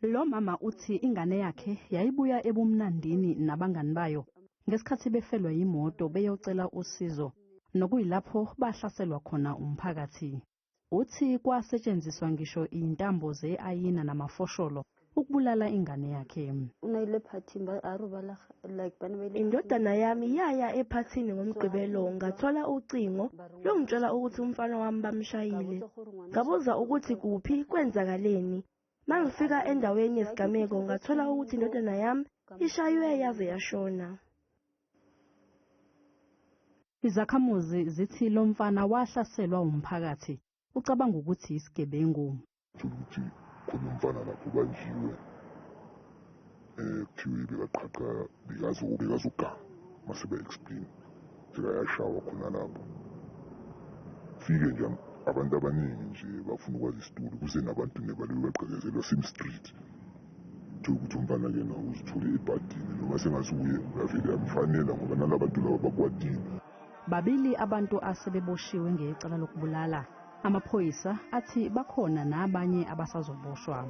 Lo mama uthi ingane yakhe yayibuya ebumnandini nabangani bayo ngesikhathi befelwa yimoto beyocela usizo, nokuyilapho bahlaselwa khona umphakathi. Uthi kwasetshenziswa ngisho iy'ntambo ze-ayina namafosholo ukubulala ingane yakhe. Indodana yami yaya ephathini ngoMgqibelo, ngathola ucingo lungitshela ukuthi umfana wami bamshayile. Ngabuza ukuthi kuphi, kwenzakaleni. Mangifika endaweni yesigameko ngathola ukuthi indodana yami ishaywe yaze yashona. Izakhamuzi zithi lo mfana wahlaselwa umphakathi, ucabanga ukuthi isigebengu. Thola ukuthi khona umfana lapho ubanjiwe, kuthiwe bekaqhaqha, bekazoganga, mase ba-explain sekayashawa khona lapho. Fike nje abantu abaningi nje bafuna ukwazi isituli, kuze nabantu nebaloyi bagqekezelwa same street. Thola ukuthi umfana kena uzithole ebhadini noma sengasuye uyavele yamfanela ngoba nalabantu laba bakwatile. Babili abantu asebeboshiwe ngecala lokubulala. Amaphoyisa athi bakhona nabanye abasazoboshwa.